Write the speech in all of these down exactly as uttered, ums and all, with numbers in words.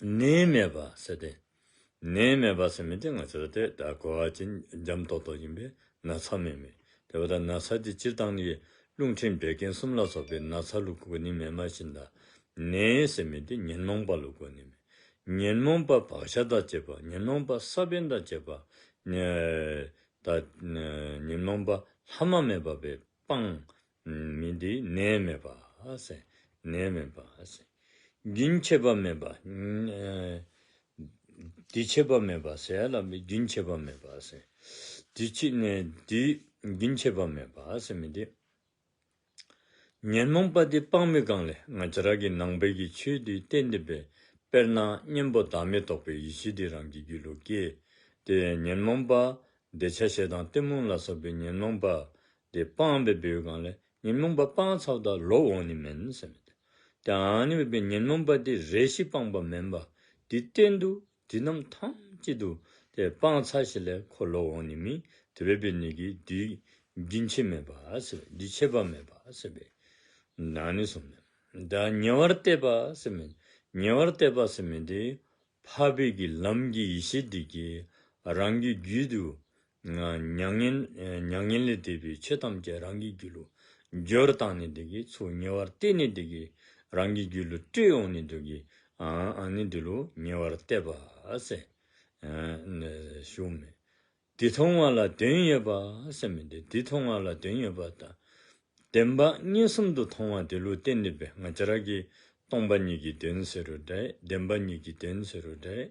ནད་མེད་པ་ཟེར་ཏེ། ནད་མེད་པ་ཟེར་མི་འདི་ང་བཅས་ར་ཏེ་ད་གོ་བ་ཅིན་འཇམ་ཏོང་ཏོ་ཨིན་པས། ན་ཚ་མེད་མི། དེ་འབདཝ་ད་ན་ཚ་འདི་སྤྱིར་བཏང་ནི་རླུང་མཁྲིས་བད་ཀན་གསུམ་ལ་སོགས་པའི་ན་ཚ་ལུ་གོ་ནི་མེན་མ་ཤིན་ད། ནད་ཟེར་མི་འདི་ཉོན་མོངས་པ་ལུ་གོ་ནི་མས། ཉོན་མོངས་པ་བག་ཆགས་དང་བཅས་པ། ཉོན་མོངས་པ་ས་བོན་དང་བཅས་པ། ཉེ་ད་ཉོན་མོངས་པ་ལྷག་མ་མེད་པ་སྦེ་སྤངས་མི་འདི་ནད་མེད་པ་ཟེར། ནད་མེད་པ་ཟེར། རྒྱུན་ཆད་པ་མེད་པ། ཨ་དུས་ཆད་པ་མེད་པ་ཟེར་ཡ་ལ་རྒྱུན་ཆད་པ་མེད་པ་ཟེར། དུས་ཆད་ནི་དུས་རྒྱུན་ཆད་པ་མེད་པ་ཟེར་མི་འདི། ཉོན་མོངས་པ་འདི་སྤངས་པའི་སྒང་ལས་ང་བཅས་ར་གི་ནང་པའི་གི་ཆོས་འདི་བསྟན་ཏེ་སྦེ། དཔེར་ན་གཉེན་པོ་བདག་མེད་རྟོགས་པའི་ཡེ་ཤེས་འདི་རང་གི་རྒྱུད་ལུ་སྐྱེས། ཏེ་ཉོན་མོངས་པ་འདོད་ཆགས་ཞེ་སྡང་གཏི་མུག་ལ་སོགས་པའི་ཉོན་མོངས་པ་འདི་སྤངས་པའི་སྒང་ལས་ཉོན་མོངས་པ་སྤངས་ཚརཝ་ད་ལོག་འོང་ནི་མེན་ཟེར་མི་འདི། ཏེ་ཨ་ནི་སྦེ་ཉོན་མོངས་པ་འདི་རེ་ཞིག་སྤངས་པ་མེན་པར་དུས་གཏན་དུ་དུས་ནམ་ཐམས་ཅད་དུ་ཏེ་སྤངས་ཚར་ཞིནམ་ལས་ཁོ་ལོག་འོང་ནི་མེད། དེ་སྦེ་འབད་ནི་གིས་དུས་རྒྱུན་ཆད་མེད་པ་ཟེར་བའི་དུས་ཆད་པ་མེད་པ་ཟེར་བའི་ཨ་ནི་གསུངས་མས། ད་ཉེ་བར་གཏད་པ་ཟེར་མི་ཉེ་བར་གཏད་པ་ཟེར་མི་འདི་འཕགས་པའི་གི་ལམ་གྱི་ཡེ་ཤེས་འདི་གིས་རང་གི་རྒྱུད་དུ་མྱ་ངན་མྱ་ངན་ལས་འདས་པའི་ཆོས་ཐམས་ཅད་རང་གི་རྒྱུད་ལུ་སྦྱོར་བཏང་ནི་འདི་གིས་ཚུར་ཉེ་བར་གཏད་ནི་འདི་གིས་རང་གི་རྒྱུད་ལུ་སྤྲོད་འོང་ནི་འདི་གིས་ཨ་ཨ་ནི་འདི་ལུ་ཉེ་བར་གཏད་པ་ཟེར་ཨ་ནི་ཞུཝ་མས། དེ་མཐོང་བ་ལ་དོན་ཡོད་པ་ཟེར་མི་འདི་དེ་མཐོང་བ་ལ་དོན་ཡོད་པ་དང་། བདེན་པ་མངོན་སུམ་དུ་མཐོང་བ་དེ་ལུ་བརྟེན་ཏེ་སྦེ་ང་བཅས་ར་གིས་སྟོང་པ་ཉིད་ཀྱི་དོན་ཟེར་རུང་འདྲ། བདེན་པ་ཉིད་ཀྱི་དོན་ཟེར་རུང་འདྲ།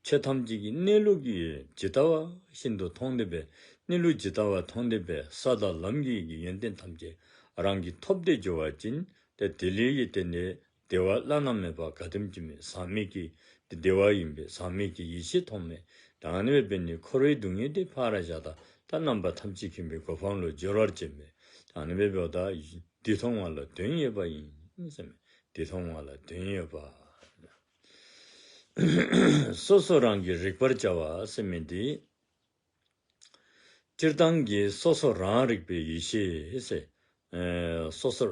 ཆོས་ཐམས་ཅད་ཀྱི་གནས་ལུགས་ཀྱི་ཇི་ལྟ་བ་བཞིན་དུ་མཐོང་སྟེ་སྦེ་གནས་ལུགས་ཇི་ལྟ་བ་མཐོང་སྟེ་སྦེ་ས་དང་ལམ་གྱི་ཡོན་ཏན་ཐམས་ཅད་རང་གིས་ཐོབ་སྟེ་འགྱོ་བ་ཅིན་ཏེ་དེ་ལས་ཀྱི་རྟེན་ཏེ་བདེ་བ་བླ་ན་མེད་པ་ག་དེམ་ཅིག་མི་ཟག་མེད་ཀྱི་ཏེ་བདེ་བ་ཨིན་པས། ཟག་མེད་ཀྱི་ཡེ་ཤེས་ཐོབ་མས། ད་ཨ་ནི་སྦེ་འབད་ནི་འཁོར་བའི་སྡུག་བསྔལ་འདི་ཕར་བཞག་ད་ད་རྣམ་པ་ཐམས་ཅད་མཁྱེན་པའི་གོ་འཕང་ལུ་སྦྱོར་བར་བྱེད་མས། ད་ཨ་ནི་སྦེ་འབདཝ་ད་དེ་མཐོང་བ་ལ་དོན་ཡོད་པ་ཡིན་ཟེར་མས། དེ་མཐོང་བ་ལ་དོན་ཡོད་པ། སོ་སོ་རང་གིས་རིག་པར་བྱ་བ་ཟེར་མི་འདི། སྤྱིར་བཏང་གི་སོ་སོ་རང་རིག་པའི་ཡེ་ཤེས་ཟེར། ཨེ་སོ་སོ་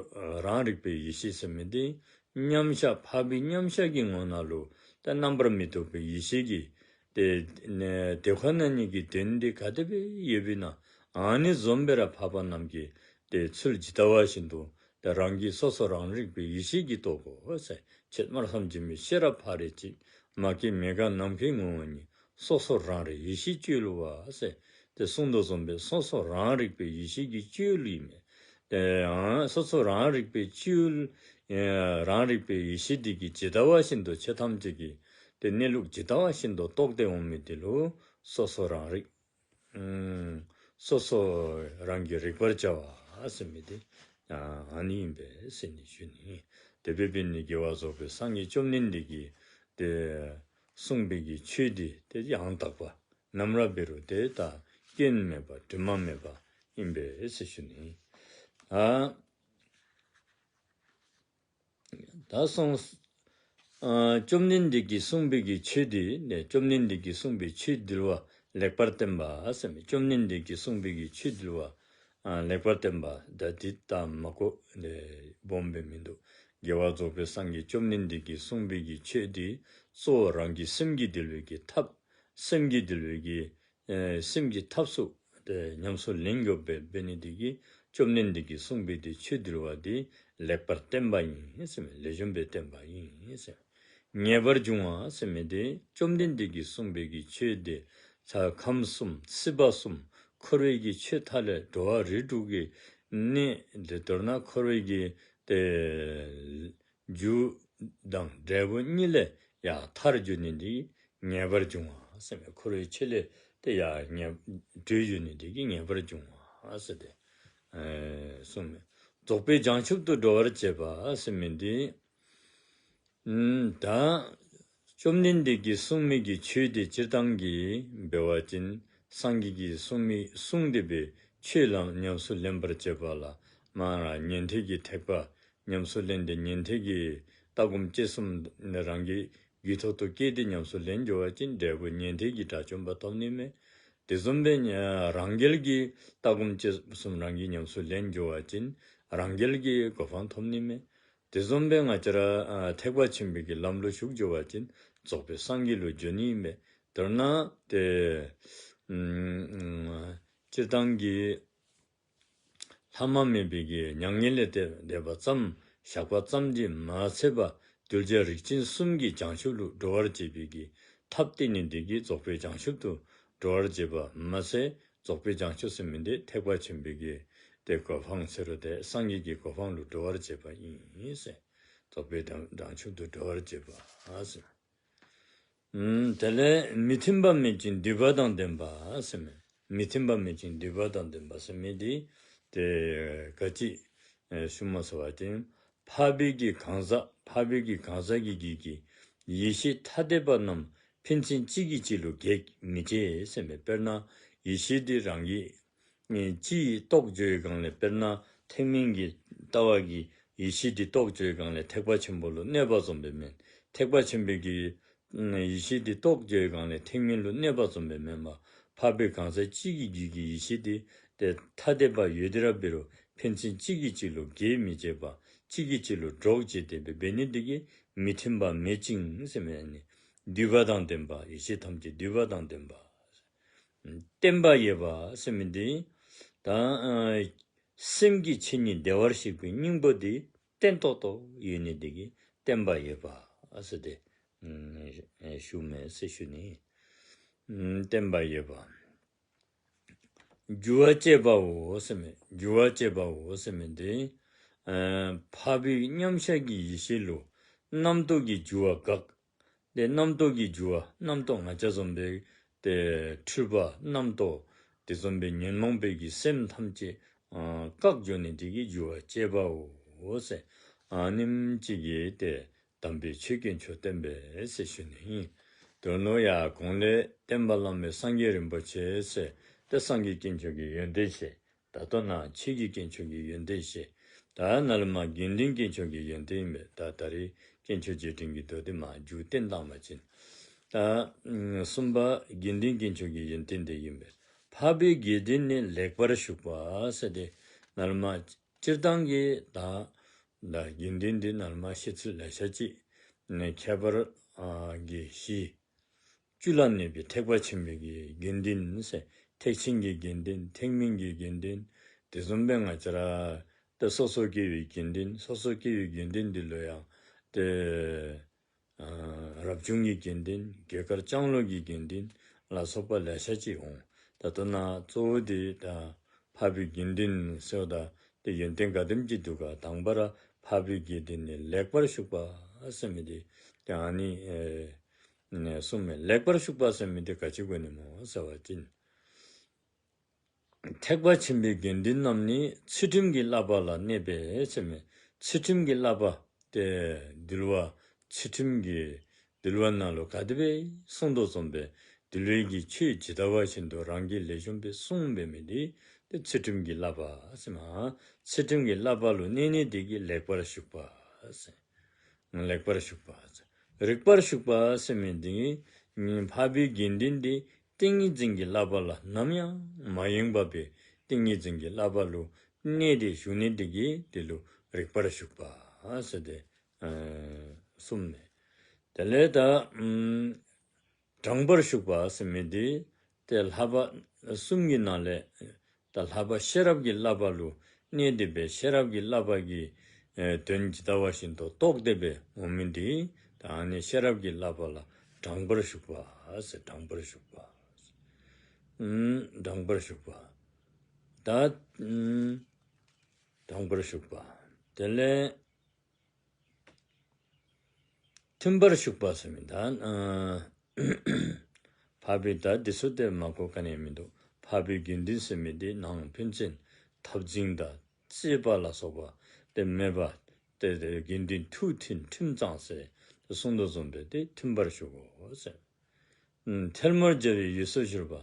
རང་རིག་པའི་ཡེ་ཤེས་ཟེར་མི་འདི་མཉམ་གཞག་འཕགས་པའི་མཉམ་གཞག་གི་ངོ་ནང་ལུ་ད་རྣམ་པར་མི་རྟོག་པའི་ཡེ་ཤེས་ཀྱི་ཏེ་ནི་དེ་ཁོ་ན་ཉིད་ཀྱི་དོན་འདི་ག་དེ་སྦེ་ཡོདཔ་ཨིན་ན་ཨ་ནི་བཟུམ་སྦེ་ར་འཕགས་པ་རྣམས་ཀྱི་ཏེ་ཚུལ་ཇི་ལྟ་བ་བཞིན་དུ་ཏེ་རང་གིས་སོ་སོ་རང་རིག་པའི་ཡེ་ཤེས་ཀྱིས་རྟོགས་དགོ་ཟེར། ཆོས་སྨྲ་བསམ་གྱིས་མི་ཤེས་རབ་ཕ་རོལ་ཕྱིན། མ་སྐྱེས་མི་འགག་ནམ་མཁའི་ངོ་བོ་ཉིད། སོ་སོ་རང་རིག་ཡེ་ཤེས་སྤྱོད་ཡུལ་བ་ཟེར་ཏེ་གསུངས་དོ་བཟུམ་སྦེ་སོ་སོ་རང་རིག་པའི་ཡེ་ཤེས་ཀྱི་སྤྱོད་ཡུལ་ཨིན་མས། ཏེ་ཡང་སོ་སོ་རང་རིག་པའི་སྤྱོད་ཡུལ་ཨེ་རང་རིག་པའི་ཡེ་ཤེས་འདི་གིས་ཇི་ལྟ་བ་བཞིན་དུ་ཆོས་ཐམས་ཅད་ཀྱི་ཏེ་གནས་ལུགས་ཇི་ལྟ་བ་བཞིན་དུ་རྟོགས་ཏེ་འོང་མི་འདི་ལུ་སོ་སོ་རང་རིག་ཨུམ་སོ་སོ་རང་གིས་རིག་པར་བྱ་བ་ཟེར་མི་འདི་ཨ་ནི་ཨིན་པས་ཟེར་ནི་ཞུ་ནི། དེ་སྦེ་འབད་ནི་རྒྱལ་བ་རྫོགས་པའི་སངས་རྒྱས་བཅོམ་ལྡན་འདས་ཀྱིས་ཏེ་གསུངས་པའི་གི་ཆོས་འདི་ཏེ་ཡང་དག་པ་ནམ་ར་འབད་རུང་ཏེ་ད་སྐྱོན་མེད་པ་དྲི་མ་མེད་པ་ཨིན་པས་ཟེར་ཞུ་ནི། ཨ་ད་སོང་ཨ་བཅོམ་ལྡན་འདས་ཀྱིས་གསུངས་པའི་གི་ཆོས་འདི་ནི་བཅོམ་ལྡན་འདས་ཀྱིས་གསུངས་པའི་ཆོས་འདུལ་བ་ལེགས་པར་བསྟན་པ་ཟེར་མི། བཅོམ་ལྡན་འདས་ཀྱིས་གསུངས་པའི་གི་ཆོས་འདུལ་བ་ཨ་ལེགས་པར་བསྟན་པ་ད་འདི་ད་མ་གོ་ནི་སྦོམ་སྦེ་མིན་འདུག། རྒྱལ་བ་རྫོགས་པའི་སངས་རྒྱས་བཅོམ་ལྡན་འདས་ཀྱིས་གསུངས་པའི་གི་ཆོས་འདི་གཙོ་བོ་རང་གི་སེམས་ཀྱི་འདུལ་བའི་གི་ཐབས། སེམས་ཀྱི་འདུལ་བའི་གི་ཨེ་སེམས་ཀྱི་ཐབས་སུ་ཏེ་ཉམས་སུ་ལེན་དགོཔ་སྦེ་འབད་ནི་འདི་གིས་བཅོམ་ལྡན་འདས་ཀྱིས་གསུངས་པའི་འདི་ཆོས་འདུལ་བ་འདི་ལེགས་པར་བསྟན་པ་ཡིན་ཟེར་མི་ལེགས་ཤོམ་སྦེ་བསྟན་པ་ཡིན་ཟེར། ངེས་པར་འབྱུང་བ་ཟེར་མི་འདི་བཅོམ་ལྡན་འདས་ཀྱིས་གསུངས་པའི་གི་ཆོས་འདི་ཚ་ཁམས་གསུམ་སྲིད་པ་གསུམ་འཁོར་བའི་གི་ཆོས་མཐའ་ལས་འགྲོ་བ་རིགས་དྲུག་གི་གནས་འདི་མདོར་ན་འཁོར་བའི་གི་ཏེ་རྒྱུ་དང་འབྲས་བུ་གཉིས་ལས་ཡར་ཐར་འགྱོ་ནི་འདི་ངེས་པར་འབྱུང་བ་ཟེར་མི་འཁོར་བའི་ཆོས་ལས་ཏེ་ཡར་ངེས་གྲོལ་འགྱོ་ནི་འདི་གིས་ངེས་པར་འབྱུང་བ་ཟེར་ཏེ་ཨེ་གསུངས་མས། རྫོགས་པའི་བྱང་ཆུབ་ཏུ་འགྲོ་བར་བྱེད་པ་ཟེར་མི་འདི་ཨུམ་ད་བཅོམ་ལྡན་འདས་ཀྱིས་གསུངས་མི་གི་ཆོས་འདི་སྤྱིར་བཏང་གི་འབད་བ་ཅིན་སངས་རྒྱས་ཀྱིས་གསུངས་མི་གསུངས་ཏེ་སྦེ་ཆོས་ལ་ཉམས་སུ་ལེན་པར་བྱེད་པ་ལ་མ་ར་ཉན་ཐོས་ཀྱི་ཐེག་པ་ཉམས་སུ་ལེན་ཏེ་ཉན་ཐོས་ཀྱི་ལྟ་སྒོམ་སྤྱོད་གསུམ་རང་གི་རྒྱུད་ཐོག་ཏུ་སྐྱེས་ཏེ་ཉམས་སུ་ལེན་འགྱོ་བ་ཅིན་འབྲས་བུ་ཉན་ཐོས་ཀྱི་དགྲ་བཅོམ་པ་ཐོབ་ནི་མས། དེ་བཟུམ་སྦེ་རང་རྒྱལ་གྱི་ལྟ་སྒོམ་སྤྱོད་གསུམ་རང་གིས་ཉམས་སུ་ལེན་འགྱོ་བ་ཅིན་རང་རྒྱལ་གྱི་གོ་འཕང་ཐོབ་ནི་མས། དེ་བཟུམ་སྦེ་ང་བཅས་ར་ཨ་ཐེག་པ་ཆེན་པོའི་གི་ལམ་ལུ་ཞུགས་འགྱོ་བ་ཅིན་ རྫོགས་པའི་སངས་རྒྱས་ལུ་འགྱོ་ནི་ཨིན་པས། མདོར་ན་ཏེ་ཨམ་སྤྱིར་བཏང་གི་ལྷག་མ་མེད་པའི་གི་མྱ་ངན་ལས་འདས་འདས་པ་ཙམ་བཞག་པ་ཙམ་གྱིས་མ་ཚད་པར་གདུལ་བྱ་རིགས་ཅན་གསུམ་གྱི་བྱང་ཆུབ་ལུ་འགྲོ་བར་བྱེད་པའི་གི་ཐབས་བསྟན་ནི་འདི་གིས་རྫོགས་པའི་བྱང་ཆུབ་ཏུ་འགྲོ་བར་བྱེད་པ་མ་ཟད། རྫོགས་པའི་བྱང་ཆུབ་ཟེར་མི་འདི་ཐེག་པ་ཆེན་པོའི་གི་ཏེ་གོ་འཕང་ཟེར་རུང་ཏེ་སངས་རྒྱས་ཀྱི་གོ་འཕང་ལུ་འགྲོ་བར་བྱེད་པ་ཨིན་ཟེར། རྫོགས་པའི་བྱང་བྱང་ཆུབ་ཏུ་འགྲོ་བར་བྱེད་པ་ཟེར། ཨམ་དེ་ལས་མི་མཐུན་པ་མེད་ཅིང་འདུས་པ་དང་ལྡན་པ་ཟེར་མི། མི་མཐུན་པ་མེད་ཅིང་འདུས་པ་དང་ལྡན་པ་ཟེར་མི་འདི་ཏེ་ག་ཅི་ཨེ་ཞུཝ་མས་ཟེར་བ་ཅིན་འཕགས་པའི་གི་གང་ཟག་འཕགས་པའི་གི་གང་ཟག་གི་རྒྱུད་ཀྱི་ཡེ་ཤེས་ཐ་དད་པ་རྣམས་ཕན་ཚུན་གཅིག་གིས་གཅིག་ལུ་གེགས་མི་བྱེད་ཟེར་མི། དཔེར་ན་ཡེ་ཤེས་འདི་རང་གི་ཨེ་སྤྱི་ཡི་རྟོགས་བྱའི་སྒང་ལས་དཔེར་ན་ཐེག་དམན་གྱི་ལྟ་བ་གི་ཡེ་ཤེས་འདི་རྟོགས་བྱའི་སྒང་ལས་ཐེག་པ་ཆེན་པོ་ལུ་གནོད་པ་བཟུམ་སྦེ་མེན། ཐེག་པ་ཆེན་པོའི་གི་ཨེ་ཡེ་ཤེས་འདི་རྟོགས་བྱའི་སྒང་ལས་ཐེག་དམན་ལུ་གནོད་པ་བཟུམ་སྦེ་མེན་པར་འཕགས་པའི་གང་ཟག་གཅིག་གི་རྒྱུད་ཀྱི་ཡེ་ཤེས་འདི་ཏེ་ཐ་དད་པ་ཡོད་དེ་ར་འབད་རུང་ཕན་ཚུན་གཅིག་གིས་གཅིག་ལུ་གེགས་མི་བྱེད་པ་གཅིག་གིས་གཅིག་ལུ་གྲོགས་བྱེད་དེ་སྦེ་འབད་ནི་འདི་གིས་མི་མཐུན་པ་མེད་ཅིང་ཟེར་མི་ཨ་ནི་འདུས་པ་དང་ལྡན་པ་ཡེ་ཤེས་ཐམས་ཅད་འདུས་པ་དང་ལྡན་པ། བརྟན་པ་ཡོད་པ་ཟེར་མི་འདི་ད་ཨ་སེམས་ཀྱི་ཆོས་ཉིད་བདེ་བར་གཤེགས་པའི་སྙིང་པོ་འདི་བརྟན་ཏོག་ཏོ་ཡོད་ནི་འདི་གིས་བརྟན་པ་ཡོད་པ་ཟེར་ཏེ་ཨ་ཞུཝ་མས་ཟེར་ཞུ་ནི། ཨ་བརྟན་པ་ཡོད་པ། རྒྱུ་བ་བཅད་པའོ་ཟེར་མི། རྒྱུ་བ་བཅད་པའོ་ཟེར་མི་འདི་ཨ་འཕགས་པའི་མཉམ་གཞག་གི་ཡེ་ཤེས་ལུ་རྣམ་རྟོག་གི་རྒྱུ་བ་འགག། ཏེ་རྣམ་རྟོག་གི་རྒྱུ་བ་རྣམ་རྟོག་ང་བཅས་བཟུམ་སྦེ་ཏེ་འཁྲུལ་པ་རྣམ་རྟོག་དེ་བཟུམ་སྦེ་ཉོན་མོངས་པའི་གི་སེམས་ཐམས་ཅད་ཨ་བཀག་འགྱོ་ནི་འདི་གིས་རྒྱུ་བ་བཅད་པའོ་ཟེར། ཨ་ནེམ་ཅིག་གིས་ཏེ་དམ་པའི་ཆོས་དཀོན་མཆོག་བསྟན་པས་ཟེར་ཞུ་ནི་ཨིན། དོན་ལུ་ཡང་གོང་ལས་བསྟན་པ་བླ་མེད་སངས་རྒྱས་རིན་པོ་ཆེ་ཟེར་ཏེ་སངས་རྒྱས་དཀོན་མཆོག་གི་ཡོན་ཏན་བཤད། ད་ལྟོ་ནཱ་ཆོས་ཀྱི་དཀོན་མཆོག་གི་ཡོན་ཏན་བཤད། ད་ནཱ་ལས་མར་དགེ་འདུན་དཀོན་མཆོག་གི་ཡོན་ཏན་ཨིན་པས། ད་ད་རེས་དཀོན་མཆོག་རྗེས་དྲན་གྱི་མདོ་འདི་མར་མཇུག་བསྟན་བཏང་པ་ཅིན། ད་ཨ་གསུམ་པ་དགེ་འདུན་དཀོན་མཆོག་གི་ཡོན་ཏན་འདི་ཨིན་པས། འཕགས་པའི་དགེ་འདུན་ནི་ལེགས་པར་ཞུགས་པ་ཟེར་ཏེ་ནཱ་ལས་མར་སྤྱིར་བཏང་གི་ད་ད་དགེ་འདུན་འདི་ནཱ་ལས་མར་བཤད་ཚུལ་ལེ་ཤ་ཅིག་ནི་ཁྱད་པར་ཨ་གི་གཞི་བཅུ་ལ་གནས་པའི་ཐེག་པ་ཆེན་པོའི་གི་དགེ་འདུན་ཟེར། ཐེག་ཆེན་གྱི་དགེ་འདུན་ཐེག་དམན་གྱི་དགེ་འདུན་དེ་བཟུམ་སྦེ་ང་བཅས་ར་ད་སོ་སོ་སྐྱེ་བོའི་དགེ་འདུན་སོ་སོ་སྐྱེ་བོའི་དགེ་འདུན་འདི་ལུ་ཡང་ཏེ་ཨ་རབ་བྱུང་གི་དགེ་འདུན་གོས་དཀར་ལྕང་ལོ་གི་དགེ་འདུན་ལ་སོགས་པ་ལེ་ཤ་ཅིག་འོང་། ད་ལྟོ་ནཱ་གཙོ་བོ་འདི་ད་འཕགས་པའི་དགེ་འདུན་ཟེརཝ་ད་ཏེ་ཡོན་ཏན་ག་དེམ་ཅིག་འདུག་ག། དང་པ་ར་འཕགས་པའི་དགེ་འདུན་ནི་ལེགས་པར་ཞུགས་པ་ཟེར་མི་འདི་ཏེ་ཨ་ནི་ཨེ་ནས་གསུངས་མས། ལེགས་པར་ཞུགས་པ་ཟེར་མི་འདི་ག་ཅི་གོ་ནི་སྨོ་ཟེར་བ་ཅིན་ཐེག་པ་ཆེན་པོའི་དགེ་འདུན་རྣམས་ནི་ཚུལ་ཁྲིམས་ཀྱི་བསླབ་པ་ལ་གནས་པས་ཟེར་མས། ཚུལ་ཁྲིམས་ཀྱི་བསླབ་པ་ཏེ་འདུལ་བ་ཚུལ་ཁྲིམས་ཀྱི་འདུལ་བ་ནང་ལུ་ག་དེ་སྦེ་གསུངས་དོ་བཟུམ་སྦེ་འདུལ་བའི་གི་ཆོས་ཇི་ལྟ་བ་བཞིན་དུ་རང་གིས་ལེགས་ཤོམ་སྦེ་བསྲུང་འབད་མི་འདི་ཏེ་ཚུལ་ཁྲིམས་ཀྱི་བསླབ་པ་ཟེར་མས། ཚུལ་ཁྲིམས་ཀྱི་བསླབ་པ་ལུ་གནས་ནི་འདི་གིས་ལེགས་པར་ཞུགས་པ་ཟེར། ལེགས་པར་ཞུགས་པ་ཟེར། རིགས་པར་ཞུགས་པ་ཟེར་མི་འདི་ནི་འཕགས་པའི་དགེ་འདུན་འདི་ཏིང་ངེ་འཛིན་གྱི་བསླབ་པ་ལ་ནམ་ཡང་མ་ཡེངས་པ་སྦེ་ཏིང་ངེ་འཛིན་གྱི་བསླབ་པ་ལུ་གནས་ཏེ་བཞུགས་ནི་འདི་གིས་དེ་ལུ་རིགས་པར་ཞུགས་པ་ཟེར་ཏེ་ཨ་གསུངས་མས། དེ་ལས་ད་ཨམ་དྲང་པར་ཞུགས་པ་ཟེར་མི་འདི་ཏེ་བསླབ་པ་གསུམ་གྱི་ནང་ལས་ད་བསླབ་པ་ཤེས་རབ་ཀྱི་བསླབ་པ་ལུ་གནས་ཏེ་སྦེ་ཤེས་རབ་ཀྱི་བསླབ་པ་གི་ཨེ་དོན་ཇི་ལྟ་བ་བཞིན་དུ་རྟོགས་ཏེ་སྦེ་འོང་མི་འདི་ད་ཨ་ནི་ཤེས་རབ་ཀྱི་བསླབ་པ་ལ་དྲང་པར་ཞུགས་པ་ཟེར། དྲང་པར་ཞུགས་པ། ཨམ་དྲང་པར་ཞུགས་པ། ད་ཨམ་དྲང་པར་ཞུགས་པ། དེ་ལས་མཐུན་པར་ཞུགས་པ་ཟེར་མི་ད་ཨ་འཕགས་པའི་ད་འདི་ཚུ་ཏེ་མ་གོ་ག་ནི་མིན་འདུག། འཕགས་པའི་དགེ་འདུན་ཟེར་མི་འདི་ནང་ཕན་ཚུན་འཐབ་འཛིང་དང་རྩོད་པ་ལ་སོགས་པ་ཏེ་མེད་པ་ཏེ་ཏེ་དགེ་འདུན་ཐུགས་མཐུན་ཁྲིམས་གཙང་ཟེར་ཏེ་གསུངས་དོ་བཟུམ་སྦེ་ཏེ་མཐུན་པར་ཞུགས་དགོ་ཟེར། ཨམ་ཐལ་མོ་སྦྱར་བའི་འོས་སུ་གྱུར་པ།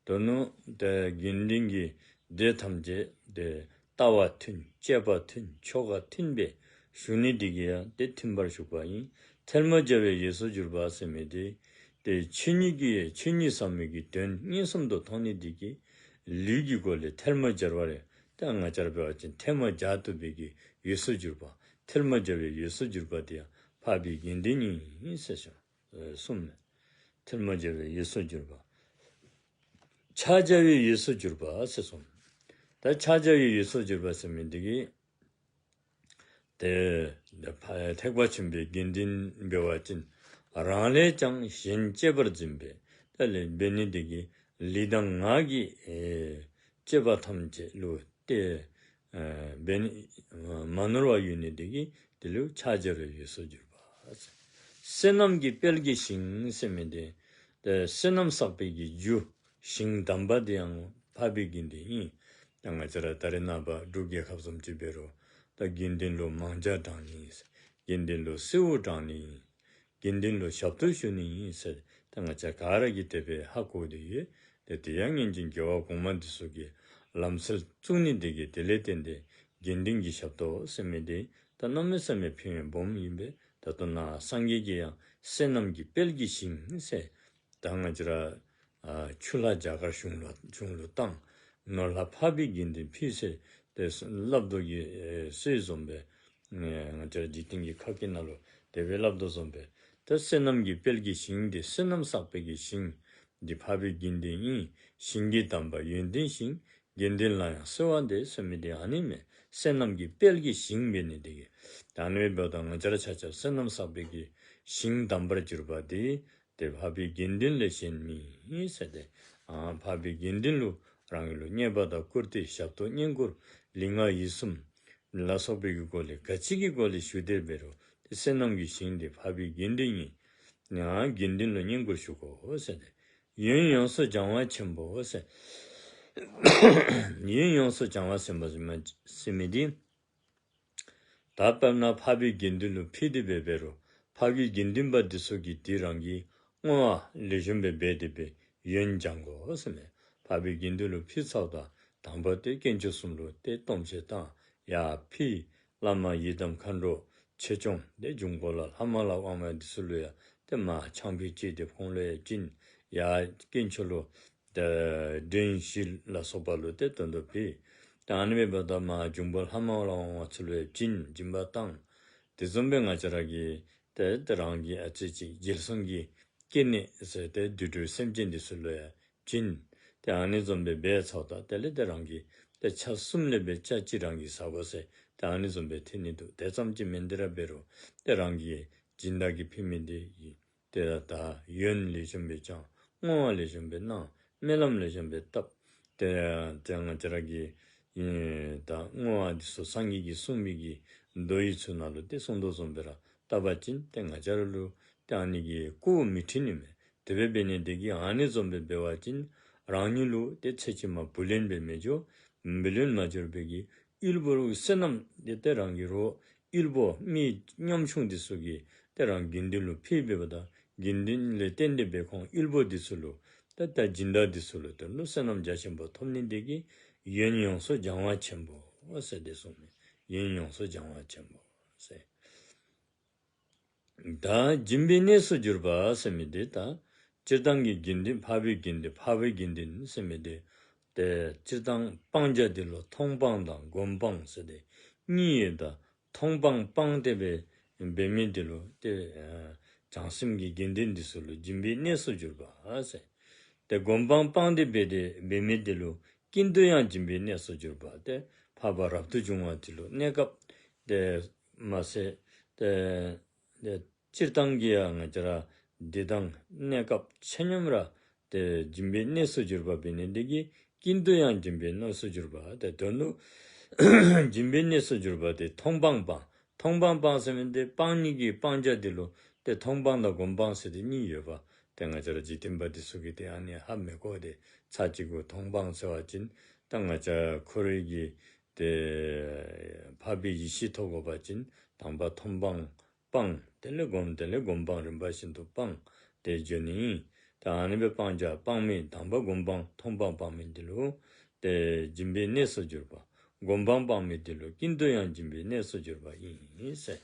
དོན་ནི་ཏེ་དགེ་འདུན་གྱི་སྡེ་ཐམས་ཅད་ཏེ་ལྟ་བ་མཐུན་སྤྱོད་པ་མཐུན་ཆོ་ག་མཐུན་པའི་བཞུགས་ནི་འདི་གིས་ཡང་ཏེ་མཐུན་པར་ཞུགས་པ་ཨིན། ཐལ་མོ་སྦྱར་བའི་འོས་སུ་གྱུར་པ་ཟེར་མི་འདི་ཏེ་ཆོས་ཉིད་ཀྱི་ཆོས་ཉིད་ཟབ་མོའི་གི་དོན་མངོན་སུམ་དུ་མཐོང་ནི་འདི་གིས་ལུས་ཀྱི་སྒོ་ལས་ཐལ་མོ་སྦྱར་བ་རེ་ཏེ་ང་བཅས་ར་འབད་བ་ཅིན་ཐལ་མོ་སྦྱར་བཏུབ་པའི་གི་འོས་སུ་གྱུར་པ། ཐལ་མོ་སྦྱར་བའི་འོས་སུ་གྱུར་པ་འདི་ཡང་འཕགས་པའི་དགེ་འདུན་ཨིན་ཟེར་ཞུ། ཨེ་གསུངས་མས། ཐལ་མོ་སྦྱར་བའི་འོས་སུ་གྱུར་པ། ཕྱག་བྱ་བའི་འོས་སུ་གྱུར་པ་ཟེར་གསུངས། ད་ཕྱག་བྱ་བའི་འོས་སུ་གྱུར་པ་ཟེར་མི་འདི་གིས་ཏེ་ཐེག་པ་ཆེན་པོའི་དགེ་འདུན་འབད་བ་ཅིན་རང་ལས་ཀྱང་གཞན་གཅེས་པར་འཛིན་པས། ད་ལས་འབད་ནི་འདི་གིས་ལུས་དང་ངག་གི་ཨེ་སྤྱོད་པ་ཐམས་ཅད་ལུ་ཏེ་ཨེ་འབད་ནི་མ་ནོར་བ་ཡོད་ནི་འདི་གིས་དེ་ལུ་ཕྱག་བྱ་བའི་འོས་སུ་གྱུར་པ། བསོད་ནམས་ཀྱི་དཔལ་གྱི་ཞིང་ཟེར་མི་འདི་ཏེ་བསོད་ནམས་བསགས་པའི་གི་རྒྱུ་ཞིང་དམ་པ་འདི་ཡང་འཕགས་པའི་དགེ་འདུན་ཨིན། ད་ང་བཅས་ར་ད་རེས་ནངས་པ་འབྲུག་རྒྱལ་ཁབ་བཟུམ་ཅིག་འབད་རུང་ད་དགེ་འདུན་ལུ་མང་ཇ་དྲང་ནི་ཨིན། དགེ་འདུན་ལུ་གསོལཝ་དྲང་ནི་ཨིན། དགེ་འདུན་ལུ་ཞབས་ཏོག་ཞུ་ནི་ཨིན་ཟེར་ད་ང་བཅས་ག་ར་གིས་དེ་སྦེ་ཧ་གོ་སྟེ་ཡོད། ཏེ་དེ་ཡང་སྔོན་བྱོན་རྒྱལ་བ་གོང་མ་འདི་ཚུ་གིས་ལམ་སྲོལ་བཙུགས་ནི་འདི་གིས་དེ་ལས་བརྟེན་ཏེ་དགེ་འདུན་གྱི་ཞབས་ཏོག་ཟེར་མི་འདི་ད་གནམ་མེད་ས་མེད་ཕན་ཡོན་སྦོམ་ཨིན་པས། ད་ལྟོ་ནཱ་སངས་རྒྱས་ཀྱིས་ཡང་བསོད་ནམས་ཀྱི་དཔལ་གྱི་ཞིང་ཟེར་ད་ང་བཅས་ར་ཨ་ཆུ་ལྷ་རྒྱ་གར་གཞུང་ལུ་གཞུང་ལུ་བཏང་། ནོར་ལྷ་འཕགས་པའི་དགེ་འདུན་ཕུལ་ཟེར་ཏེ་སླབ་དོ་གི་ཨེ་སྲོལ་བཟུམ་སྦེ་ཨེ་ང་བཅས་ར་འཇིག་རྟེན་གྱི་ཁ་སྐད་ནང་ལུ་དེ་སྦེ་སླབ་དོ་བཟུམ་སྦེ་ད་བསོད་ནམས་ཀྱི་དཔལ་གྱི་ཞིང་འདི་བསོད་ནམས་བསགས་པའི་གི་ཞིང་འདི་འཕགས་པའི་དགེ་འདུན་ཨིན། ཞིང་གི་དམ་པ་ཡོན་ཏན་ཞིང་། དགེ་འདུན་ལ་ཡང་གསོལ་བ་འདེབས་ཟེར་མི་འདི་ཨ་ནི་མས། བསོད་ནམས་ཀྱི་དཔལ་གྱི་ཞིང་འབད་ནི་འདི་གིས་ད་ཨ་ནི་འབདཝ་ད་ང་བཅས་ར་ཆ་ཁྱབ་བསོད་ནམས་བསགས་པའི་གི་ཞིང་དམ་པར་གྱུར་པ་འདི་ཏེ་འཕགས་པའི་དགེ་འདུན་ལས་གཞན་མེད་ཟེར་ཏེ་ཨ་འཕགས་པའི་དགེ་འདུན་ལུ་རང་གི་ལུ་བསྙེན་པ་དང་བཀུར་སྟི་ཞབས་ཏོག་བསྙེན་བཀུར་ལུས་ངག་ཡིད་གསུམ་ལ་སོགས་པའི་གི་སྒོ་ལས་ག་ཅི་གི་སྒོ་ལས་ཞུ་སྟེ་འབད་རུང་ཏེ་བསོད་ནམས་ཀྱི་ཞིང་འདི་འཕགས་པའི་དགེ་འདུན་ཨིན། ཡང་དགེ་འདུན་ལུ་བསྙེན་བཀུར་ཞུ་དགོ་ཟེར་ཏེ། ཡོན་ཡོངས་སུ་སྦྱང་བ་ཆེན་པོ་ཟེར། ཡོན་ཡོངས་སུ་སྦྱང་བ་ཟེར་མ་ཟེར་མ་ཟེར་མི་འདི་ད་དཔེར་ན་འཕགས་པའི་དགེ་འདུན་ལུ་ཕུལ་ཏེ་འབད་འབད་རུང་འཕགས་པའི་དགེ་འདུན་པ་འདི་ཚུ་གིས་འདི་རང་གི་བསྔོ་བ་ལེགས་ཤོམ་སྦེ་འབད་དེ་སྦེ་ཡོན་སྦྱང་དགོ་ཟེར་མས། འཕགས་པའི་དགེ་འདུན་ལུ་ཕུལ་ཚརཝ་ད་དང་པ་ཏེ་དཀོན་མཆོག་གསུམ་ལུ་ཏེ་སྟོང་མཆོད་བཏང་། ཡར་ཕུལ། བླ་མ་ཡི་དམ་མཁའ་འགྲོ་ཆོས་སྐྱོང་ཏེ་འབྱུང་པོ་ལྷ་ལྷ་མ་ལ་དབང་བ་འདི་ཚུ་ལུ་ཡང་ཏེ་མར་ཆང་ཕུད་ཅིག་ཏེ་ཁོང་ལུ་ཡང་བྱིན། ཡར་དཀོན་མཆོག་ལུ་ཏེ་མགྲོན་བཞི་ལ་སོགས་པ་ལུ་ཏེ་དོན་དུ་ཕུལ། ཏེ་ཨ་ནི་འབདཝ་ད་མར་འབྱུང་པོ་ལྷ་མ་ལ་དབང་བ་ཚུ་ལུ་ཡང་བྱིན་སྦྱིན་པ་བཏང་། དེ་བཟུམ་སྦེ་ང་བཅས་ར་གིས་ཏེ་ཏེ་རང་གི་ཨ་ཙི་ཅིག་རྒྱལ་སོང་གི་སྐྱེ་གནས་ཟེར་ཏེ་དུད་འགྲོའི་སེམས་ཅན་འདི་ཚུ་ལུ་ཡང་བྱིན། ཏེ་ཨ་ནི་བཟུམ་སྦེ་འབད་ཚརཝ་ད་དེ་ལས་ཏེ་རང་གིས་ཏེ་ཆ་གསུམ་ལས་སྦེ་ཆ་གཅིག་རང་གིས་ཟ་དགོ་ཟེར་ཏེ་ཨ་ནི་བཟུམ་སྦེ་ཐོན་ནི་འདུག། དེ་ཙམ་ཅིག་མེན། འདི་ར་འབད་རུང་ཏེ་རང་གི་སྦྱིན་བདག་གིས་ཕུལ་མི་འདི་ཏེ་ད་ཡོན་ལེགས་ཤོམ་སྦེ་སྦྱང་། བསྔོ་བ་ལེགས་ཤོམ་སྦེ་གནང་། སྨོན་ལམ་ལེགས་ཤོམ་སྦེ་བཏབ། ཏེ་ཏེ་ང་བཅས་ར་གིས་ཨེ་ད་བསྔོ་བ་འདི་ཚུ་སངས་རྒྱས་ཀྱིས་གསུངས་པའི་གི་མདོ་ཡི་ཚུལ་ནང་ལུ་ཏེ་གསུངས་དོ་བཟུམ་སྦེ་ར་བཏབ་པ་ཅིན་ཏེ་ང་བཅས་ར་ལུ་ཏེ་ཨ་ནི་གིས་རྐུ་མི་འཕྲོད་ནི་མས། དེ་སྦེ་འབད་ནི་འདི་གིས་ཨ་ནི་བཟུམ་སྦེ་འབད་བ་ཅིན་རང་ཉིད་ལུ་ཏེ་ཚེ་ཕྱི་མ་བུ་ལོན་སྦེ་མི་འགྱོ། བུ་ལོན་མ་འགྱོ་བའི་གི་དབུལ་པོ་བསོད་ནམས་འདི་ཏེ་རང་གི་རོགས་དབུལ་པོ་མི་ཉམ་ཆུང་འདི་ཚུ་གིས་ཏེ་རང་དགེ་འདུན་ལུ་ཕུལ་འབདཝ་ད་དགེ་འདུན་ལས་བརྟེན་ཏེ་སྦེ་ཁོང་དབུལ་པོ་འདི་ཚུ་ལུ་ཏེ་ད་སྦྱིན་བདག་འདི་ཚུ་ལུ་དོན་ལུ་བསོད་ནམས་རྒྱ་ཆེན་པོ་ཐོབ་ནི་འདི་གིས་ཡོན་ཡོངས་སུ་སྦྱང་བ་ཆེན་པོ་ཟེར་ཏེ་གསུངས་མས། ཡོན་ཡོངས་སུ་སྦྱང་བ་ཆེན་པོ་ཟེར། ད་སྦྱིན་པའི་གནས་སུ་གྱུར་པ་ཟེར་མི་འདི་ད་སྤྱིར་བཏང་གི་དགེ་འདུན་འཕགས་པའི་དགེ་འདུན་འཕགས་པའི་དགེ་འདུན་ཟེར་མི་འདི་ཏེ་སྤྱིར་བཏང་སྤང་བྱ་འདི་ལུ་མཐོང་སྤང་དང་སྒོམ་སྤང་ཟེར་ཏེ་གཉིས་ཡོད། ད་མཐོང་སྤང་སྤངས་ཏེ་སྦེ་འབད་མི་འདི་ལུ་ཏེ་ཨ་བྱང་སེམས་ཀྱི་དགེ་འདུན་འདི་ཚུ་ལུ་སྦྱིན་པའི་གནས་སུ་གྱུར་པ་ཟེར། ཏེ་སྒོམ་སྤང་སྤངས་ཏེ་འབད་དེ་འབད་མི་འདི་ལུ་ཀུན་ཏུ་ཡང་སྦྱིན་པའི་གནས་སུ་གྱུར་པ། ཏེ་འཕགས་པ་རབ་ཏུ་བྱུང་བ་འདི་ལུ་གནས་སྐབས་ཏེ་མ་ཚད་ཏེ་ཏེ་སྤྱིར་བཏང་གི་ཡང་ང་བཅས་ར་འདི་དང་གནས་སྐབས་ཆ་མཉམ་ར་ཏེ་སྦྱིན་པའི་གནས་སུ་གྱུར་པ་འབད་ནི་འདི་གིས་ཀུན་ཏུ་ཡང་སྦྱིན་པའི་གནས་སུ་གྱུར་པ། ཏེ་དོན་ལུ་སྦྱིན་པའི་གནས་སུ་གྱུར་པ་འདི་མཐོང་སྤང་སྤང་། མཐོང་སྤང་སྤང་ཟེར་མི་འདི་སྤང་ནི་གི་སྤང་བྱ་འདི་ལུ་ཏེ་མཐོང་སྤང་དང་སྒོམ་སྤང་ཟེར་ཏེ་གཉིས་ཡོད་པ། ཏེ་ང་བཅས་ར་འཇིག་རྟེན་པ་འདི་ཚུ་གིས་ཏེ་ཨ་ནི་ཧ་མི་གོ། ཏེ་ཚར་གཅིག་གུ་མཐོང་སྤང་ཟེར་བ་ཅིན་ད་ང་བཅས་འཁོར་བའི་གི་ཏེ་འཕགས་པའི་ཡེ་ཤེས་ཐོབ་དགོ་པ་ཅིན་དང་པ་མཐོང་སྤང་སྤང་། དེ་ལས་སྒོམ་དེ་ལས་སྒོམ་སྤང་རིམ་པ་བཞིན་དུ་སྤང་སྟེ་འགྱོ་ནི་ཨིན། ད་ཨ་ནི་སྦེ་སྤང་བྱ་སྤང་མི་དང་པ་སྒོམ་སྤང་མཐོང་སྤང་སྤང་མི་འདི་ལུ་ཏེ་སྦྱིན་པའི་གནས་སུ་གྱུར་པ། སྒོམ་སྤང་སྤང་མི་འདི་ལུ་ཀུན་ཏུ་ཡང་སྦྱིན་པའི་གནས་སུ་གྱུར་པ་ཨིན་ཟེར་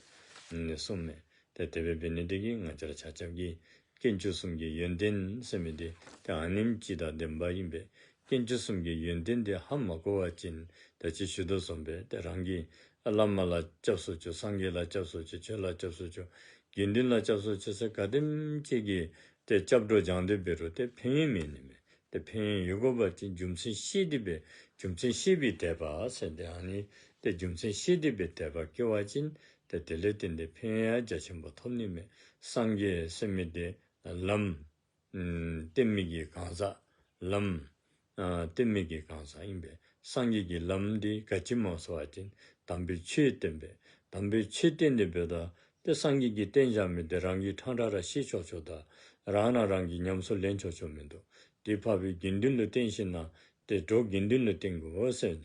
གསུངས་མས། ཏེ་དེ་སྦེ་འབད་ནི་འདི་གིས་ང་བཅས་ར་ཆ་ཁྱབ་ཀྱིས་དཀོན་མཆོག་གསུམ་གྱི་ཡོན་ཏན་ཟེར་མི་འདི་ཏེ་ཨ་ནེམ་ཅིག་དང་ལྡན་པ་ཨིན་པས། དཀོན་མཆོག་གསུམ་གྱི་ཡོན་ཏན་འདི་ཧ་མ་གོ་བ་ཅིན་ད་ཅི་ཞུ་དོ་བཟུམ་སྦེ་ཏེ་རང་གིས་བླ་མ་ལ་སྐྱབས་སུ་མཆིའོ། སངས་རྒྱས་ལ་སྐྱབས་སུ་མཆིའོ། ཆོས་ལ་སྐྱབས་སུ་མཆིའོ། དགེ་འདུན་ལ་སྐྱབས་སུ་མཆི་ཟེར་ག་དེམ་ཅིག་གིས་ཏེ་སྐྱབས་འགྲོ་སྦྱང་སྟེ་འབད་རུང་ཏེ་ཕན་ཡོན་མེད་ནི་མས། ཏེ་ཕན་ཡོན་ཡོད་དགོ་པ་ཅིན་རྒྱུ་མཚན་ཤེས་ཏེ་འབད་རྒྱུ་མཚན་ཤེས་པའི་དད་པ་ཟེར་ཏེ་ཨ་ནི་ཏེ་རྒྱུ་མཚན་ཤེས་ཏེ་འབད་དད་པ་སྐྱེ་བ་ཅིན་ཏེ་དེ་ལས་བརྟེན་ཏེ་ཕན་ཡོན་རྒྱ་ཆེན་པོ་ཐོབ་ནི་མས། སངས་རྒྱས་ཟེར་མི་དེ་ལམ་ཨམ་བསྟན་མི་གི་གང་ཟག་ལམ་ཨ་བསྟན་མི་གི་གང་ཟག་ཨིན་པས། སངས་རྒྱས་ཀྱི་ལམ་འདི་ག་ཅི་སྨོ་ཟེར་བ་ཅིན་དམ་པའི་ཆོས་བསྟན་པས། དམ་པའི་ཆོས་བསྟན་ཏེ་འབདཝ་ད་ཏེ་སངས་རྒྱས་ཀྱིས་བསྟན་བཞག་མི་དེ་རང་གིས་ཕྲང་ཕྲང་ར་ཤེས་ཆོག་ཆོག་དང་རང་ན་རང་གིས་ཉམས་སུ་ལེན་ཆོག་ཆོག་མིན་འདུག། དེ་འཕགས་པའི་དགེ་འདུན་ལུ་བསྟན་ཞིནམ་ལས་ཏེ་འགྲོ་དགེ་འདུན་ལུ་བསྟན་དགོ་ཟེར།